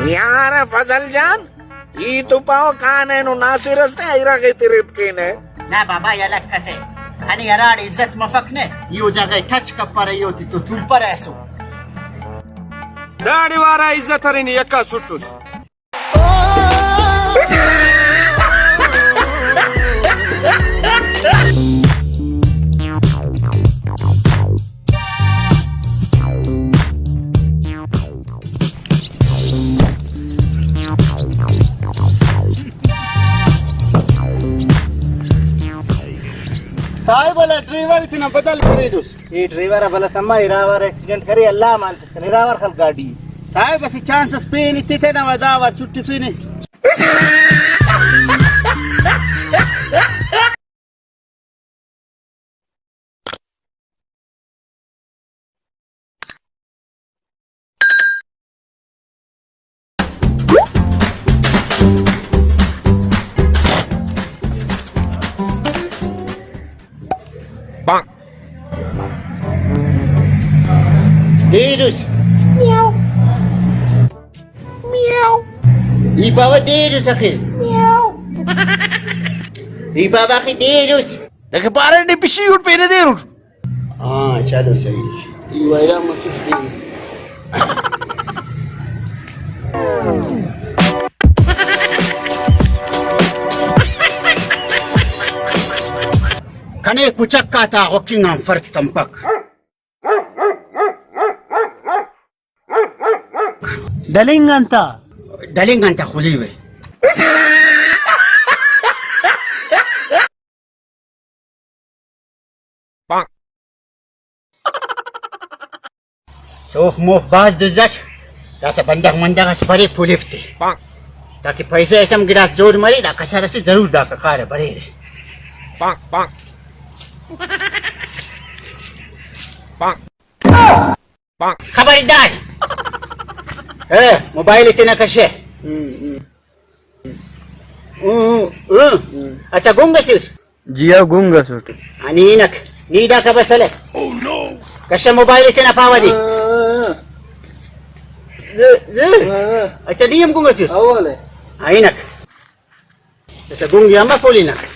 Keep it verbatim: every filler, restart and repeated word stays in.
یار فضل جان، ای تو پاو کان اینو ناصر اس تے ایرا غی تریپ کینہ۔ نا بابا، یلہ کتہ۔ کنے ہراڑے عزت مفک نہ، ای او جاگہ ٹچ کپرہ، ای او تتو تولپرہ ایسو۔ داڑے وارا عزت ارے نی یکا سٹس۔ صاحب والا ڈرائیور اتنا بدل کریدس۔ اے ڈرائیور آ بھلا تما، اراوار ایکسیڈنٹ کرے، اللہ مان کنے اراوار خل گاڈی۔ صاحب اسہ چانس اس پین ایتتہ نا، و دا وار چھٹفینے۔ دیرس۔ میاؤ۔ میاؤ۔ ای بابا دیرس اخے۔ میاؤ۔ ای بابا اخے دیرس۔ دغه بارے نے پشی اٹ پینے دیرس۔ ہاں، چلو صحیح۔ ای ویرا مسیح دیر۔ کنے کچک آتا غوکنگ آن فرق تمپک۔ ڈلنگ انت؟ ڈلنگ انت خلیوہ۔ سوف موف بھاز دز اٹ، داسہ بندغ مندغ اس بریک پولیپ تے، تاکہ پیسہ اس ہم گڑاس جوڑ مرے، دا کسر اسے ضرور داکا کارہ بریرہ۔ خبردار۔ اے، موبائل تینا کشہ۔ اچھا، گنگ اسس؟ جی ہاں، گنگ اسٹ۔ ہنینک، نی داکا بسلہ۔ کشہ موبائل تینا پاوہ دے۔ اچھا، نی ہم گنگ اسس؟ ہنینک۔ اسہ گنگے آن بس پولینک۔